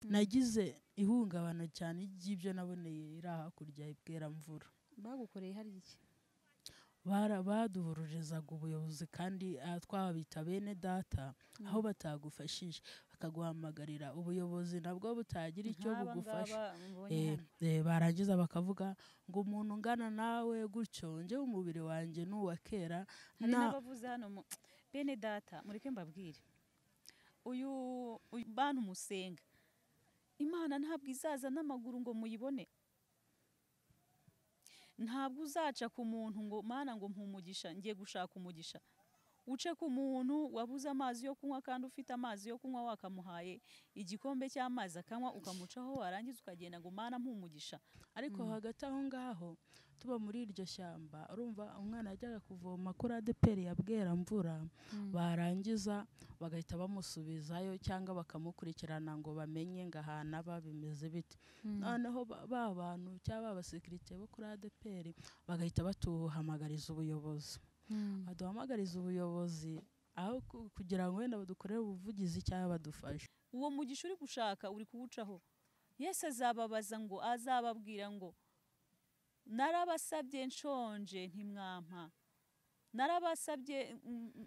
Nagize ihungabana cyane ry'ibyo naboneye iri hakurya ibweramvura. Bagukoreye hari iki? Baduhururizaga ubuyobozi kandi twabita bene data, aho batagufashije bakaguhamagarira ubuyobozi nabwo butagira icyo bugufasha. Barangiza bakavuga ngo umuntu ungana nawe gutyo, njye umubiri wanjye n'uwa kera. Hari n'abavuze hano bene data, mureke mbabwire, uyu bantu musenga Imana ntabwo izaza n'amaguru ngo muyibone. Ntabwo uzaca ku muntu ngo Mana ngo mpumugisha, ngiye gushaka umugisha. Uce ku muntu wabuze amazi yo kunywa kandi ufite amazi yo kunywa wakamuhaye igikombe cy'amazi akanywa, ukamucaho warangiza ukagenda ngo Mana mpumugisha. Ariko hagati aho ngaho tuba muri iryo shyamba, urumva umwana yajyaga kuvoma kuri ADEPR ya Bweramvura, barangiza bagahita bamusubizayo cyangwa bakamukurikirana ngo bamenye ngo ahantu aba bimeze bite. Noneho ba bantu cyangwa abasekirite bo kuri ADEPR bagahita batuhamagariza ubuyobozi. Baduhamagariza ubuyobozi aho kugira ngo wenda badukorere ubuvugizi cyangwa badufashe. Uwo mugisha uri gushaka uri kuwucaho. Yesu azababaza ngo, azababwira ngo narabasabye nshonje ntimwampa, narabasabye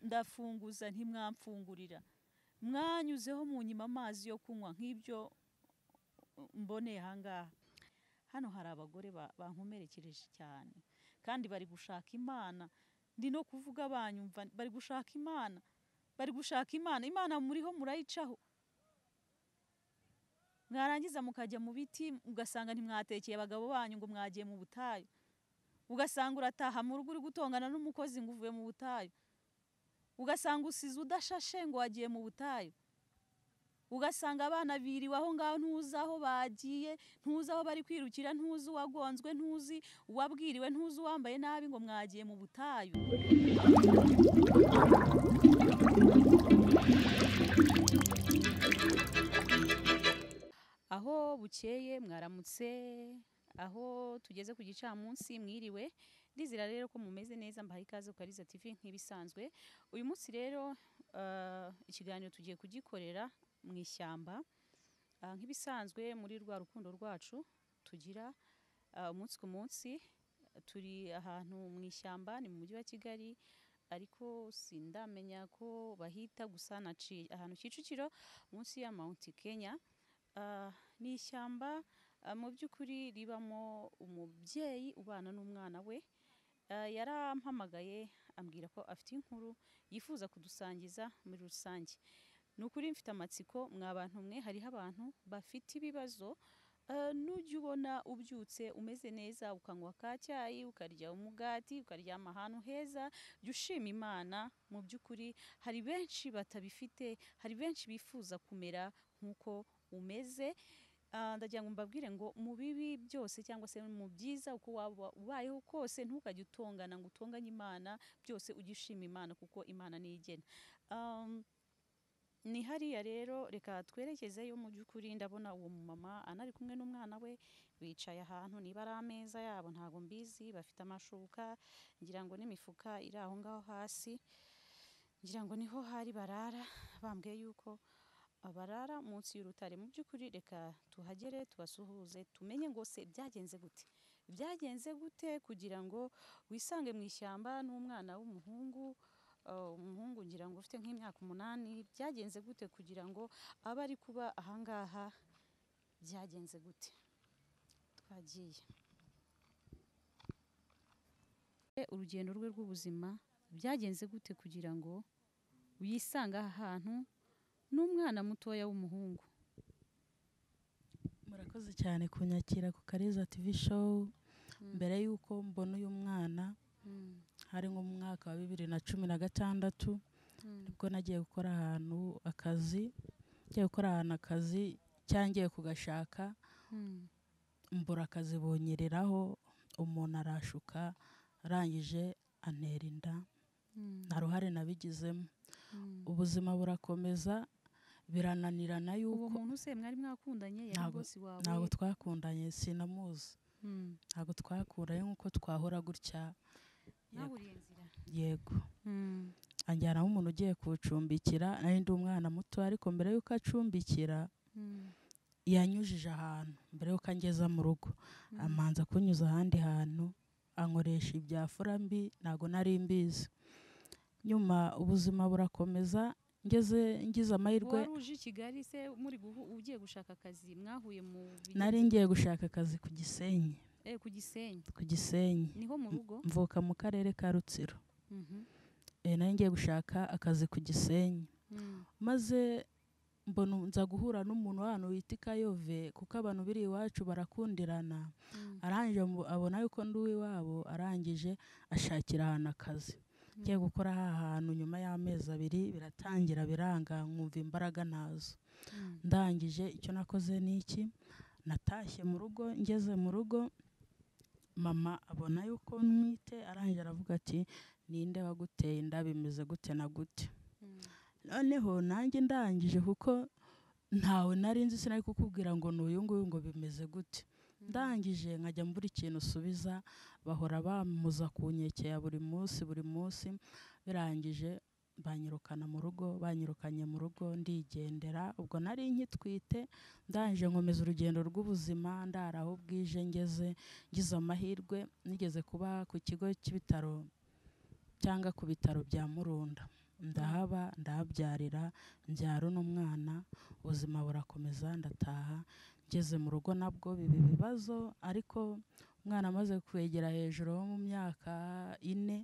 ndafunguza ntimwamfungurira, mwanyuzeho munyima amazi yo kunywa nk'ibyo mboneye aha ngaha. Hano hari abagore bankomerekereje cyane kandi bari gushaka Imana. Ndi no kuvuga banyumva, bari gushaka Imana, bari gushaka Imana. Imana muriho murayicaho, mwarangiza mukajya mu biti, ugasanga ntimwatekeye abagabo banyu ngo mwagiye mu butayu, ugasanga urataha mu rugo uri gutongana n'umukozi ngo uvuye mu butayu, ugasanga usize udashashe ngo wagiye mu butayu, ugasanga abana biriwe aho ngaho ntuzi aho bagiye, ntuzi aho bari kwirukira, ntuzi uwagonzwe, ntuzi uwabwiriwe, ntuzi uwambaye nabi ngo mwagiye mu butayu. Aho bukeye mwaramutse, aho tugeze ku gicamunsi mwiriwe. Ndizera rero ko mumeze neza, mbahaye ikaze ku Kariza TV nk'ibisanzwe. Uyu munsi rero ikiganiro tugiye kugikorera mu ishyamba nk'ibisanzwe muri rwa rukundo rwacu tugira umunsi ku munsi. Turi ahantu mu ishyamba, ni mu mujyi wa Kigali, ariko sindamenya ko bahita, gusa naciye ahantu Kicukiro munsi ya Mount Kenya. Ni ishyamba mu by'ukuri ribamo umubyeyi ubana n'umwana we. Yarampamagaye ambwira ko afite inkuru yifuza kudusangiza muri rusange. Ni ukuri mfite amatsiko mwa bantu mwe, hariho abantu bafite ibibazo. Nujya ubona ubyutse umeze neza, ukanywa ka cyayi, ukarya umugati, ukaryama ahantu heza, jya ushima Imana. Mu by'ukuri hari benshi batabifite, hari benshi bifuza kumera nk'uko umeze. Ndagira ngo mbabwire ngo mu bibi byose cyangwa se mu byiza, uko waba ubayeho kose, ntukajye utongana ngo utonganye Imana, byose ujye ushima Imana kuko Imana niyo igena. Ni hariya rero reka twerekezeyo. Mu by'ukuri ndabona uwo mumama anari kumwe n'umwana we, bicaye ahantu niba ari ameza yabo ntago mbizi, bafite amashuka ngira ngo n'imifuka iri aho ngaho hasi, ngira ngo niho hari barara. Bambwiye yuko barara munsi y'urutare. Mu by'ukuri reka tuhagere tubasuhuze, tumenye ngo se byagenze gute, byagenze gute kugira ngo wisange mu ishyamba n'umwana w'umuhungu, umuhungu ngira ngo ufite nk'imyaka 8. Byagenze gute kugira ngo abe ari kuba ahangaha? Byagenze gute? Twagiye urugendo rwe rw'ubuzima, byagenze gute kugira ngo wisange aha hantu n'umwana mutoya w'umuhungu? Murakoze cyane kunyakira ku Kariza TV show. Mbere yuko mbona uyu mwana, hari nko mu mwaka wa 2016 nibwo nagiye gukora ahantu akazi, ngiye gukora ahantu akazi cyangwa ngiye kugashaka, mbura akazi bunyereraho, umuntu arashuka arangije antera inda, nta ruhare nabigizemo. Ubuzima burakomeza, birananirana yuko uwo muntu se mwari mwakundanye? Yari boss wawe? Ntabwo twakundanye, sinamuzi, ntabwo twakundanye nkuko twahora gutya. Yego, anjyana nk'umuntu ugiye kuwucumbikira. Nari ndi umwana muto, ariko mbere yuko acumbikira Yanyujije ahantu mbere yuko angeza mu rugo, amanza kunyuza ahandi hantu, ankoresha ibya mbi, ntago nari mbizi. Nyuma ubuzima burakomeza, ngeze ngize amahirwe. Wari uje i Kigali se muri ugiye gushaka akazi? Mwahuye mu Nari ngiye gushaka akazi ku Gisenyi. Ku Gisenyi. Ku Gisenyi. Niho mu rugo? Mvuka mu karere ka Rutsiro. Nari ngiye gushaka akazi ku Gisenyi. Maze mbona nza guhura n'umuntu hano wita Kayove, kuko abantu biri iwacu barakundirana. Arangije abona yuko ndi uw'iwabo, arangije ashakira ahantu akazi. Ngiye gukora hantu nyuma y'amezi 2 biratangira biranga, nkumva imbaraga nazo. Ndangije icyo nakoze niki, natashye mu rugo. Ngeze mu rugo mama abona yuko ntwite, arangije aravuga ati ninde waguteye inda, bimeze gute na gute. Noneho nanjye ndangije, kuko ntawe nari nzi, sinari kukubwira ngo n'uyu nguyu ngo bimeze gute. Ndangije nkajya mbura ikintu usubiza, bahora bamuza kunyekera buri munsi buri munsi. Birangije banyirukana mu rugo, banyirukanye mu rugo ndigendera. Ubwo nari nkitwite, ndangije nkomeza urugendo rw'ubuzima, ndara aho bwije. Ngeze ngize amahirwe nigeze kuba ku kigo cy'ibitaro cyangwa ku bitaro bya Murunda, ndahaba, ndahabyarira, mbyara uno mwana. Ubuzima burakomeza, ndataha. Ngeze mu rugo nabwo biba ibibazo, ariko umwana amaze kwegera hejuru mu myaka 4,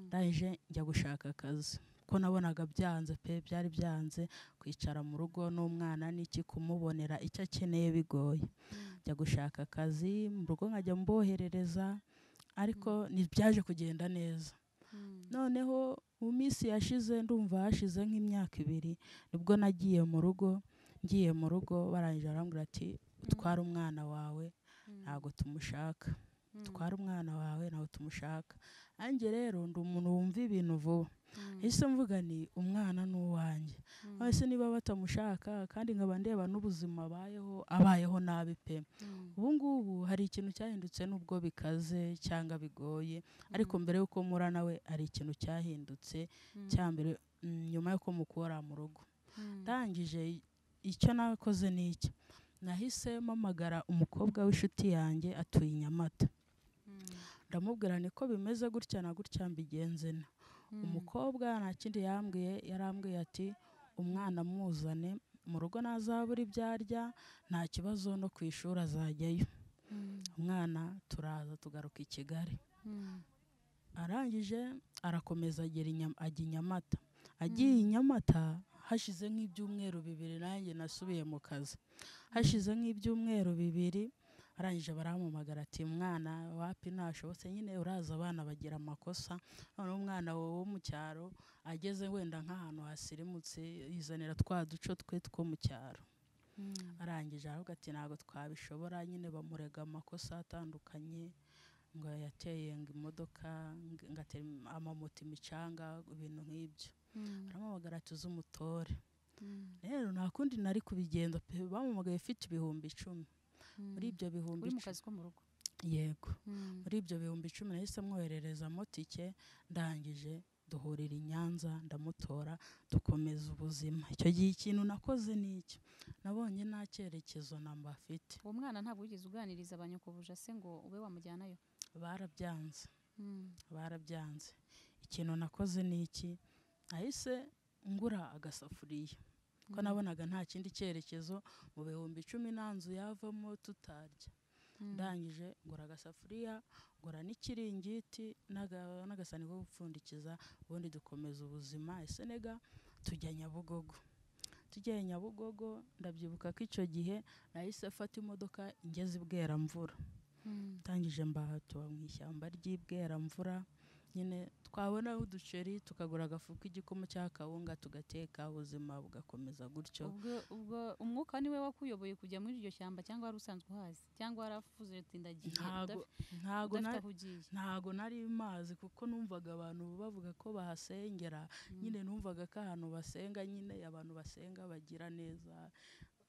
ndangije njya gushaka akazi, ko nabonaga byanze pe, byari byanze kwicara mu rugo n'umwana n'iki, kumubonera icyo akeneye bigoye. Njya gushaka akazi mu rugo nkajya mboherereza, ariko ntibyaje kugenda neza. Noneho mu minsi yashize, ndumva hashize nk'imyaka 2, nibwo nagiye mu rugo. Ngiye mu rugo barangije barambwira ati utware umwana wawe ntago tumushaka, utware umwana wawe ntago tumushaka. Nanjye rero ndi umuntu wumva ibintu vuba, ese mvuga ni umwana ni uwanjye, ese niba batamushaka kandi nkaba ndeba n'ubuzima abayeho, abayeho nabi pe. Ubu ngubu hari ikintu cyahindutse, nubwo bikaze cyangwa bigoye, ariko mbere yuko mpura nawe hari ikintu cyahindutse cya mbere nyuma yuko mukura mu rugo. Ndangije icyo nakoze ni iki, nahise mpamagara umukobwa w'inshuti yanjye atuye i Nyamata, ndamubwira niko bimeze gutya na gutya mbigenze na. Umukobwa nta kindi yambwiye, yarambwiye ati umwana muzane mu rugo ntazabura ibyo arya, nta kibazo, no ku ishuri azajyayo. Umwana turaza tugaruka i Kigali. Arangije arakomeza ajya i Nyamata. Agiye i Nyamata hashize nk'ibyumweru 2, nanjye nasubiye mu kazi. Hashize nk'ibyumweru 2, arangije barampamagara ati mwana wapi ntashobotse, nyine uraza abana bagira amakosa. Noneho umwana wo mu cyaro ageze wenda nk'ahantu hasirimutse, yizanira twa duco twe two mu cyaro. Arangije aravuga ati ntabwo twabishobora, nyine bamurega amakosa atandukanye, ngo yateye ngo imodoka, ngo atera amamoto imicanga, ibintu nk'ibyo. Arampamagara ati uze umutore. Rero nta kundi nari kubigenza pe, bampamagaye mfite 10,000. Muri ibyo bihumbi uri mu kazi ko mu rugo? Yego. Muri ibyo 10,000 nahise mwohererezamo tike, ndangije duhurira i Nyanza, ndamutora, dukomeza ubuzima. Icyo gihe ikintu nakoze ni iki, nabonye nta cyerekezo namba afite. Uwo mwana ntabwo wigeze uganiriza abanyokobuja se ngo ube wamujyanayo? Barabyanze. Barabyanze. Ikintu nakoze ni iki, nahise ngura agasafuriya, ko nabonaga nta kindi cyerekezo, mu 10,000 nta nzu yavamo tutarya. Ndangije ngura agasafuriya, ngura n'ikiringiti n'agasani ko gupfundikiza, ubundi dukomeza ubuzima. Ese nega tujya Nyabugogo. Tujya Nyabugogo, ndabyibuka ko icyo gihe nahise mfata imodoka ingeze i Bweramvura. Ndangije mbahatura mu ishyamba ry'i Bweramvura, nyine twabona uduceri tukagura agafu k'igikoma cya kawunga tugateka, ubuzima bugakomeza gutyo. Ubwo umwuka niwe wakuyoboye kujya muri iryo shyamba, cyangwa wari usanzwe uhazi, cyangwa warafuze uti ndagiye? Ntago nari mazi, kuko numvaga abantu bavuga ko bahasengera, nyine numvaga ko ahantu basenga nyine abantu basenga bagira neza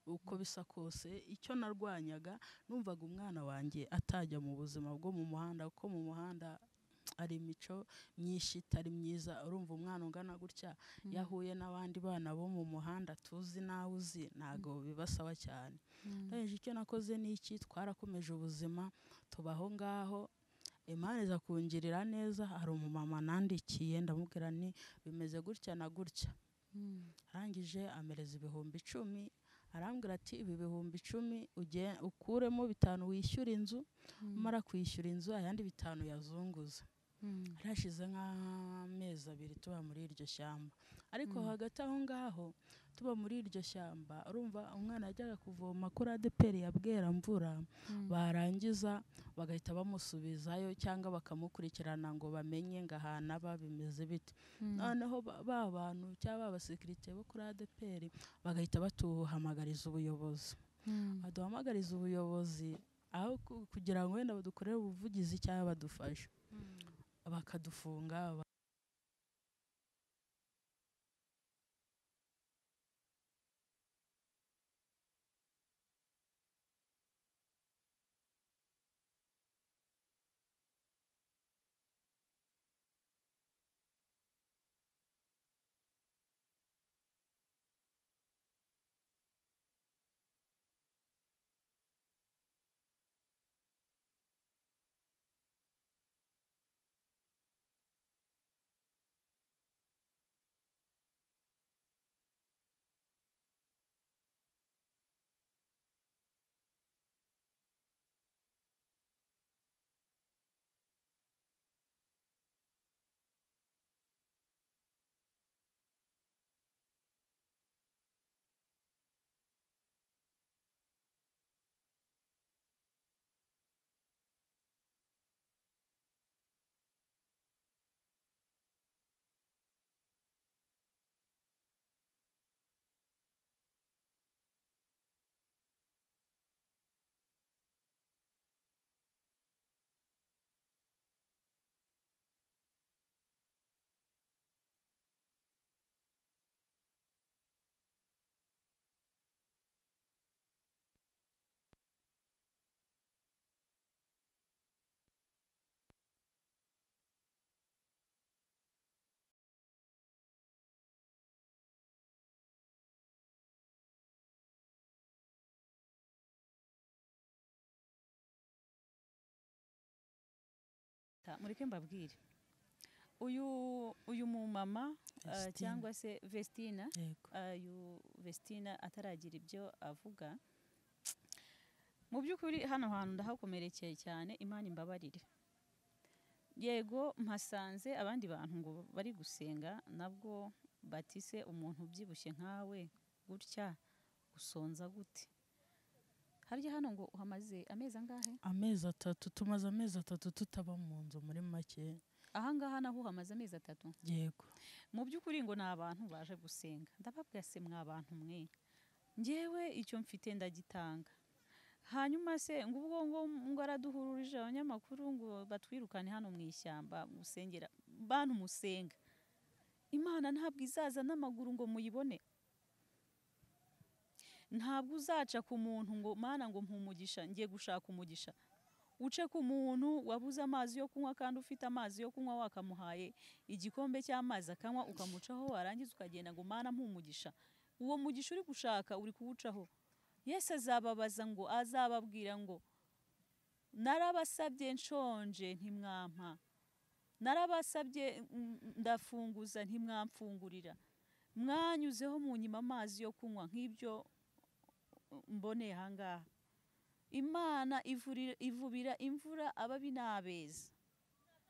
uko bisa kose. Icyo narwanyaga, numvaga umwana wanjye atajya mu buzima bwo mu muhanda, kuko mu muhanda ari imico myinshi itari myiza. Urumva umwana ungana gutya yahuye n'abandi bana bo mu muhanda tuzi nawe uzi, ntago bibasawa cyane. Ndangije icyo nakoze ni iki, twarakomeje ubuzima tubaho ngaho. Imana iza kungirira neza, hari umumama nandikiye ndamubwira nti bimeze gutya na gutya. Arangije amereza 10,000, arambwira ati ibi 10,000 ukuremo 5 wishyura inzu, umara kwishyura inzu ayandi 5 yazunguza. Harashize nk'amezi 2 tuba muri iryo shyamba. Ariko hagati aho ngaho tuba muri iryo shyamba, urumva umwana yajyaga kuvoma kuri ADEPR ya Bweramvura, barangiza bagahita bamusubizayo cyangwa bakamukurikirana ngo bamenye ngo ahantu aba bimeze bite. Noneho ba bantu cyangwa abasekirite bo kuri ADEPR bagahita batuhamagariza ubuyobozi. Baduhamagariza ubuyobozi aho kugira ngo wenda badukorere ubuvugizi cyangwa badufashe, bakadufunga. Mureke mbabwire uyu mumama cyangwa se Vestina, uyu Vestina ataragira ibyo avuga. Mu by'ukuri hano hantu ndahakomerekeye cyane, Imana imbabarire. Yego mpasanze abandi bantu ngo bari gusenga, nabwo batise umuntu ubyibushye nkawe gutya usonza gute? Harya hano ngo uhamaze amezi angahe? Amezi 3, tumaze amezi 3 tutaba mu nzu muri make. Aha ngaha naho uhamaze amezi 3? Yego. Mu by'ukuri ngo ni abantu baje gusenga. Ndababwira se mwa bantu mwe, njyewe icyo mfite ndagitanga. Hanyuma se ngo ubwo ngo araduhururije abanyamakuru ngo batwirukane hano mu ishyamba musengera, bantu musenga. Imana ntabwo izaza n'amaguru ngo muyibone. Ntabwo uzaca ku muntu ngo Mana ngo mpumugisha, ngiye gushaka umugisha. Uce ku muntu wabuze amazi yo kunywa kandi ufite amazi yo kunywa wakamuhaye igikombe cy'amazi akanywa, ukamucaho warangiza ukagenda ngo Mana mpumugisha. Uwo mugisha uri gushaka uri kuwucaho. Yesu azababaza ngo azababwira ngo narabasabye nshonje ntimwampa, narabasabye ndafunguza ntimwamfungurira, mwanyuzeho munyima amazi yo kunywa nk'ibyo mboneye aha ngaha. Imana ivubira imvura ababi n'abeza.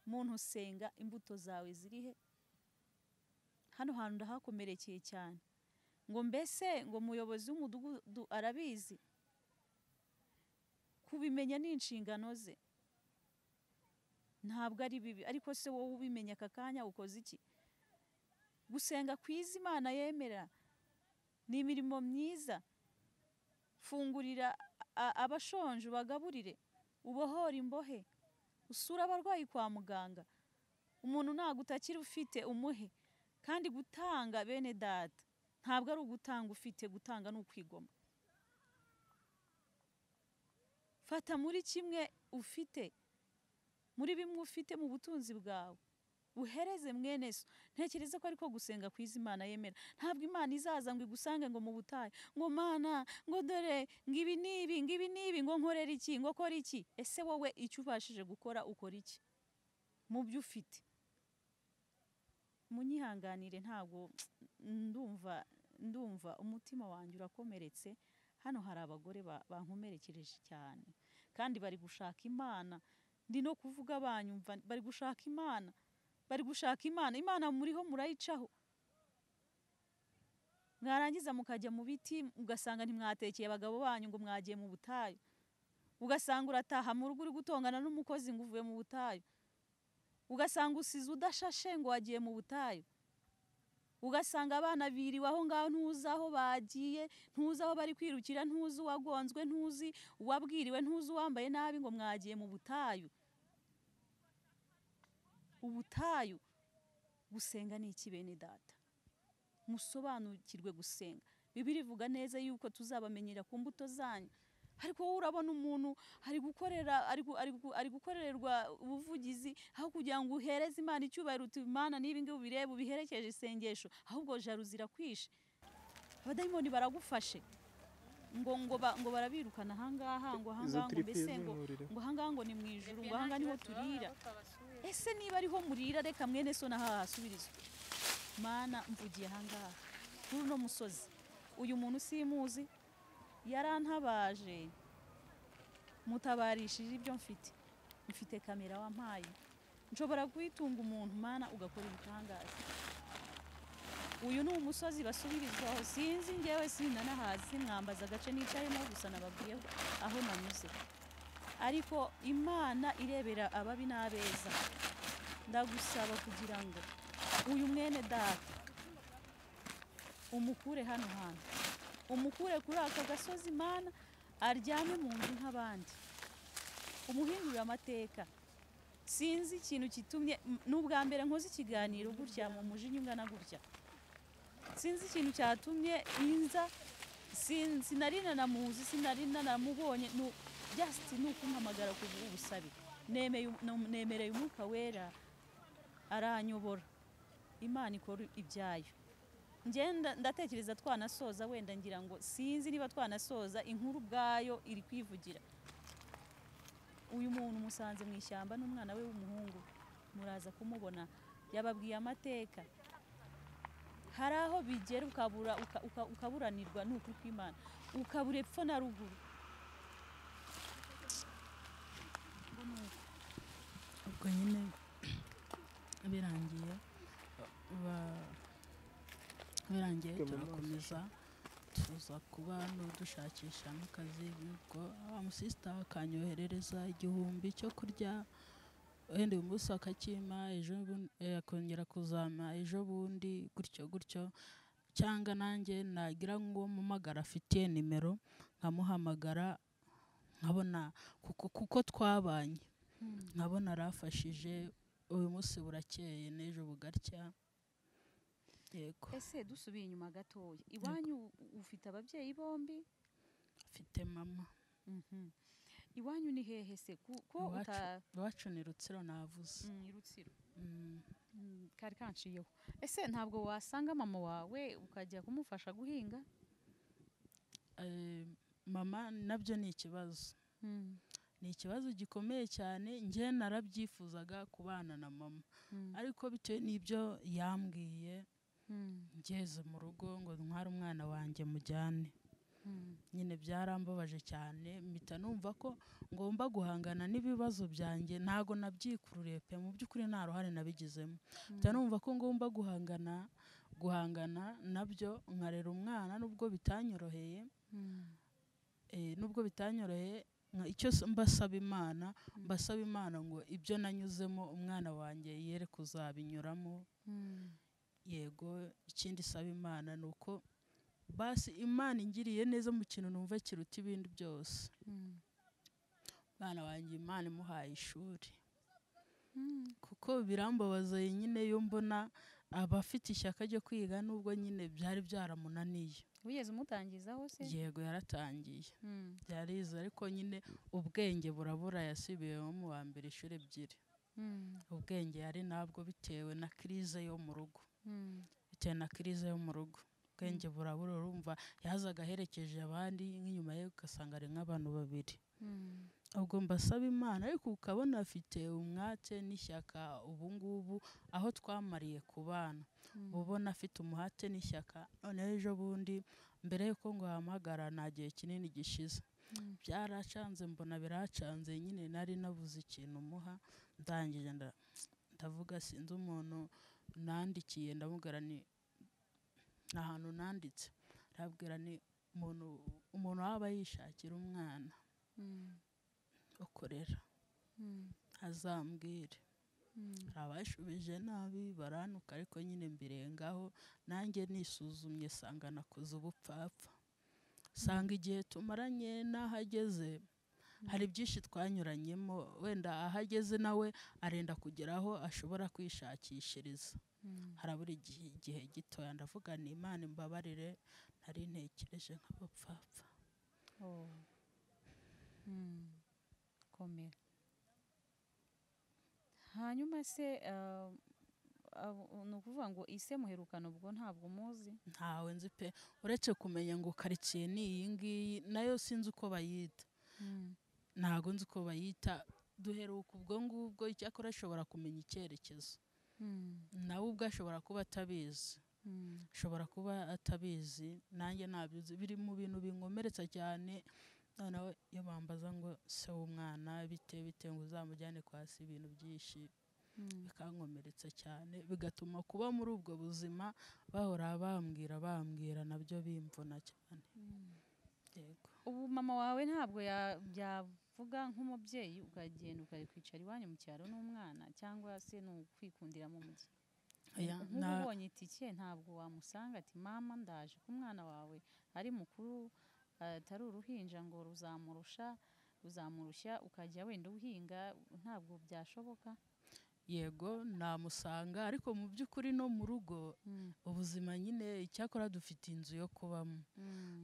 Muntu usenga imbuto zawe zirihe? Hano hantu ndahakomerekeye cyane. Ngo mbese ngo umuyobozi w'umudugudu arabizi? Kubimenya ni inshingano ze, ntabwo ari bibi. Ariko se wowe ubimenya aka kanya ukoze iki? Gusenga kwiza Imana yemera ni imirimo myiza. Fungurira abashonje ubagaburire, ubohore imbohe, usura abarwayi kwa muganga. Umuntu nagutakira ufite umuhe. Kandi gutanga bene data ntabwo ari ugutanga ufite, gutanga ni ukwigoma. Fata muri kimwe ufite. Muri bimwe ufite mu butunzi bwawe uhereze mwene so. Ntekereza ko ariko gusenga kwiza Imana yemera. Ntabwo Imana izaza ngo igusange ngo mu butayu, ngo Mana, ngo dore ngibi nibi, ngibi nibi, ngo nkorera iki, ngo kora iki. Ese wowe icyo ubashije gukora ukora iki mu byo ufite? Munyihanganire, ntabwo ndumva umutima wanjye urakomeretse. Hano hari abagore bankomerekereje cyane, kandi bari gushaka Imana. Ndi no kuvuga banyumva, bari gushaka Imana, bari gushaka Imana. Imana muriho murayicaho, mwarangiza mukajya mu biti, ugasanga ntimwatekeye abagabo banyu ngo mwagiye mu butayu, ugasanga urataha mu rugo uri gutongana n'umukozi ngo uvuye mu butayu, ugasanga usize udashashe ngo wagiye mu butayu, ugasanga abana biriwe aho ngaho ntuzi aho bagiye, ntuzi aho bari kwirukira, ntuzi uwagonzwe, ntuzi uwabwiriwe, ntuzi uwambaye nabi ngo mwagiye mu butayu. Ubutayu. Gusenga ni iki bene data? Musobanukirwe gusenga. Bibiliya ivuga neza yuko tuzabamenyera ku mbuto zanyu. Ariko wowe urabona umuntu ari gukorera, ari gukorerwa ubuvugizi, aho kugira ngo uhereze Imana icyubahiro uti Imana niba ngibi ubirebe ubiherekeje isengesho, ahubwo jalousie irakwishe, abadayimoni baragufashe ngo barabirukana ahangaha, ngo ahangaha, ngo mbese ngo ahangaha ngo ni mu ijuru, ngo ahangaha niho turira. Ese niba ariho murira, reka mwene so naha hasubirizwe. Mana, mvugiye ahangaha kuri uno musozi, uyu muntu simuzi, yarantabaje, mutabarishije ibyo mfite. Mfite kamera wampaye, nshobora kuyitunga umuntu, Mana ugakora ibitangaza. Uyu ni umusozi basubirizwaho, sinzi ngewe sinanahazi, mwambaza agace nicayemo gusa nababwiyeho aho nanyuze. Ariko Imana irebera ababi n'abeza. Ndagusaba kugira ngo uyu mwene data umukure hano hantu, umukure kuri aka gasozi, Mana, aryame mu nzu nk'abandi, umuhindurire amateka. Sinzi ikintu kitumye, n'ubwa mbere nkoze ikiganiro gutya mu mujinya ungana gutya, sinzi ikintu cyatumye inza, sinari nanamuzi, sinari nanamubonye, just ni ukumpamagara ku ubusabe. Nemereye Umwuka Wera aranyobora, Imana ikora ibyayo. Ngenda ndatekereza twanasoza, wenda ngira ngo sinzi niba twanasoza, inkuru ubwayo iri kwivugira. Uyu muntu musanze mu ishyamba n'umwana we w'umuhungu, muraza kumubona, yababwiye amateka. Hari aho bigera ukabura, ukaburanirwa n'ukuri kw'Imana, ukabura epfo na ruguru. Ubwo nyine birangiye turakomeza tuza kuba dushakisha n'akazi. Ubwo wa musista akanyoherereza 1000 cyo kurya, wenda uyu munsi akakimpa, ejo akongera kuzama ejo bundi, gutyo gutyo. Cyangwa nanjye nagira ngo mpamagara afitiye nimero, nkamuhamagara nkabona kuko twabanye, nkabona arafashije. Uyu munsi burakeye n'ejo bugarya. Yego. Ese dusubiye inyuma gatoya, iwanyu ufite ababyeyi bombi? Mfite mama. Iwanyu ni hehe se? Ko iwacu ni Rutsiro navuze. Rutsiro. Kari kanciyeho. Ese ntabwo wasanga mama wawe ukajya kumufasha guhinga? Mama nabyo ni ikibazo. Ni ikibazo gikomeye cyane. Njye narabyifuzaga kubana na mama, ariko bitewe n'ibyo yambwiye ngeze mu rugo ngo ntware umwana wanjye mujyane, nyine byarambabaje cyane. Mpita numva ko ngomba guhangana n'ibibazo byanjye, ntago nabyikururiye pe, mu by'ukuri nta ruhare nabigizemo. Mpita numva ko ngomba guhangana nabyo, nkarera umwana nubwo bitanyoroheye. Nubwo bitanyoroheye, icyo mbasaba Imana, mbasaba Imana ngo ibyo nanyuzemo umwana wanjye yere kuzabinyuramo. Yego, ikindi saba Imana ni uko basi Imana ingiriye neza mu kintu numva kiruta ibindi byose. Umwana wanjye Imana imuhaye ishuri, kuko birambabaza nyine iyo mbona abafite ishyaka ryo kwiga nubwo nyine byari byaramunaniye. Wigeze umutangizaho se? Yego, yaratangiye, yarize, ariko nyine ubwenge burabura, yasubiyemo mu wa mbere inshuro 2. Ubwenge yari nabwo bitewe na crise yo mu rugo, bitewe na crise yo mu rugo ubwenge burabura. Urumva yazaga aherekeje abandi, nk'inyuma ye ugasanga ari nk'abantu 2. Ubwo mbasaba Imana, ariko ukabona afite umwate n'ishyaka. Ubu ngubu aho twamariye kubana, ubona afite umuhate n'ishyaka. Noneho ejo bundi mbere yuko ngo ahamagara, nta gihe kinini gishize, byaracanze, mbona biracanze nyine, nari nabuze ikintu muha. Ndangije ndavuga sinzi umuntu nandikiye, ndamubwira ni nta hantu nanditse, ndabwira ni umuntu waba yishakira umwana ukorera azambwire. Abashubije nabi baranuka, ariko nyine mbirengaho nanjye nisuzumye sanga nakoze ubupfapfa, sanga igihe tumaranye n'ahageze hari byinshi twanyuranyemo, wenda ahageze nawe arenda kugeraho ashobora kwishakishiriza, harabura igihe gitoya. Ndavuga ni Imana imbabarire, nari ntekereje nk'abapfapfa. Komera. Hanyuma se ni ukuvuga ngo ise muherukana ubwo ntabwo muzi? Ntawe nzi pe, uretse kumenya ngo karitsiye ni iyi ngiyi, nayo sinzi uko bayita, ntago nzi uko bayita. Duheruka ubwo ngubwo, icyakora ashobora kumenya icyerekezo, nawe ubwo ashobora kuba atabizi, ashobora kuba atabizi, nanjye ntabyo. Biri mu bintu binkomeretsa cyane. Noneho iyo bambaza ngo se w'umwana bite bite, ngo uzamujyane kwa se, ibintu byinshi bikankomeretsa cyane, bigatuma kuba muri ubwo buzima bahora bambwira nabyo bimvuna cyane. Yego. Ubu mama wawe ntabwo yavuga nk'umubyeyi ukagenda ukakwicara iwanyu mu cyaro n'umwana, cyangwa se ni ukwikundira mu mujyi? Nk'ubu ubonye itike ntabwo wamusanga ati mama ndaje ko umwana wawe ari mukuru atari uruhinja ngo ruzamurushya, ukajya wenda uhinga, ntabwo byashoboka? Yego namusanga, ariko mu by'ukuri no mu rugo ubuzima nyine, icyakora dufite inzu yo kubamo,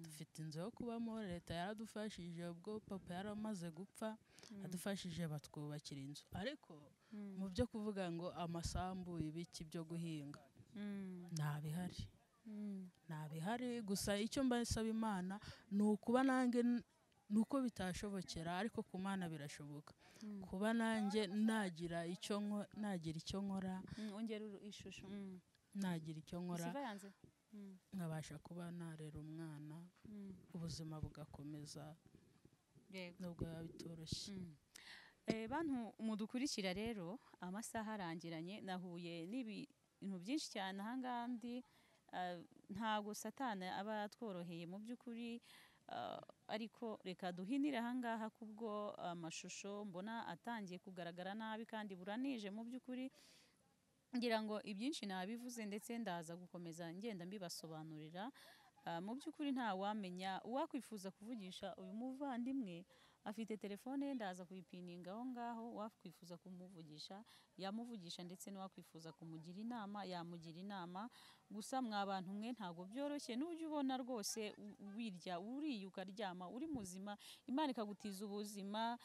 dufite inzu yo kubamo, leta yaradufashije ubwo papa yaramaze gupfa, adufashije batwubakira inzu, ariko mu byo kuvuga ngo amasambu ibiki byo guhinga nta bihari, nta bihari. Gusa icyo mbasaba Imana ni ukuba nanjye, nuko bitashobokera ariko ku Mana birashoboka, kuba nanjye nagira icyo nkora, ongera ishusho, nagira icyo nkora nkabasha kuba narera umwana, ubuzima bugakomeza nubwo biba bitoroshye. Bantu mudukurikira rero, amasaha arangiranye, nahuye n'ibintu byinshi cyane ahangaha ndi, ntago Satani aba atworoheye mu by'ukuri, ariko reka duhinire ahangaha kubwo amashusho mbona atangiye kugaragara nabi kandi buranije mu by'ukuri. Ngira ngo ibyinshi nabivuze ndetse ndaza gukomeza ngenda mbibasobanurira. Mu by'ukuri nta wamenya, uwakwifuza kuvugisha uyu muvandimwe afite telefone, ndaza kuyipininga aho ngaho, wakwifuza kumuvugisha yamuvugisha, ndetse n'uwakwifuza kumugira inama yamugira inama. Gusa mwa bantu mwe ntago byoroshye, n'ujya ubona rwose wirya uriye ukaryama uri muzima, Imana ikagutiza ubuzima,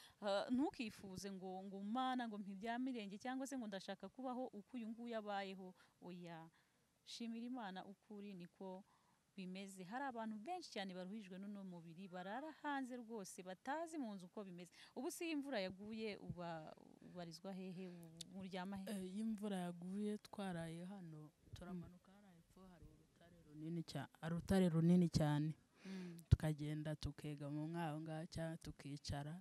ntukifuze ngo ngo Mana ngo mpibyamirenge cyangwa se ngo ndashaka kubaho uko uyu nguyu abayeho. Oya, shimira Imana ukuri niko bimeze. Hari abantu benshi cyane baruhijwe n'uno mubiri, barara hanze rwose batazi mu nzu uko bimeze. Ubu si imvura yaguye ubarizwa hehe, muryama hehe? Iyo imvura yaguye twaraye hano, turamanuka hariya hepfo hari urutare runini cyane, tukagenda tukegama mwaho ngaho cyangwa tukicara.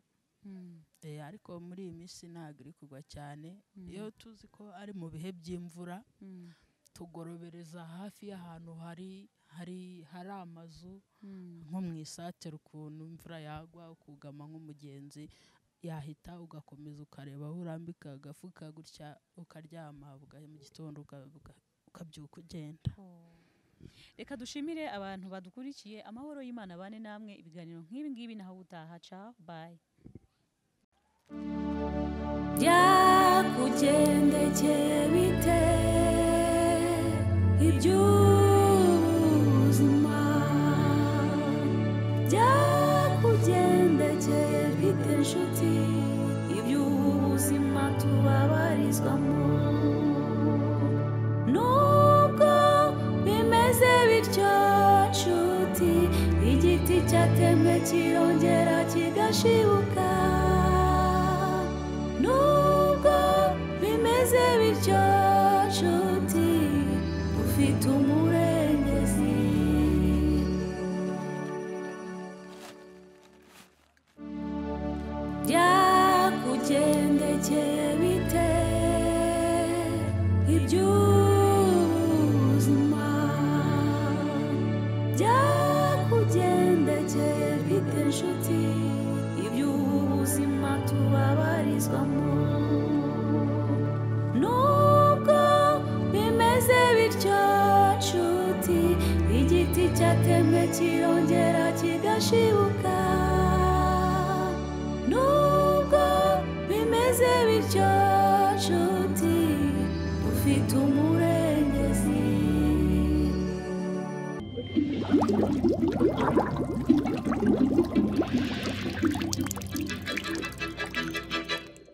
Ariko muri iyi minsi ntabwo iri kugwa cyane, iyo tuzi ko ari mu bihe by'imvura tugorobereza hafi y'ahantu hari amazu, nko mu isatere ukuntu imvura yagwa ukugama nk'umugenzi yahita, ugakomeza ukareba aho urambika agafuka gutya ukaryama, mu gitondo ukabyuka ugenda. Reka dushimire abantu badukurikiye, amahoro y'Imana bane namwe, ibiganiro nk'ibi ngibi naho utaha. Ciao, bye. Byakugendekeye bite iby'ubuzima? Byakugendekeye bite nshuti, iby'ubu buzima tubabarizwamo? Nubwo bimeze bityo nshuti, igiti cyatemwe kirongera kigashibuka. Nubwo bimeze bityo nshuti, ufite umurengezi. Byakugendekeye bite iby'ubuzima? Byakugendekeye bite nshuti, iby'ubu buzima tubabarizwamo?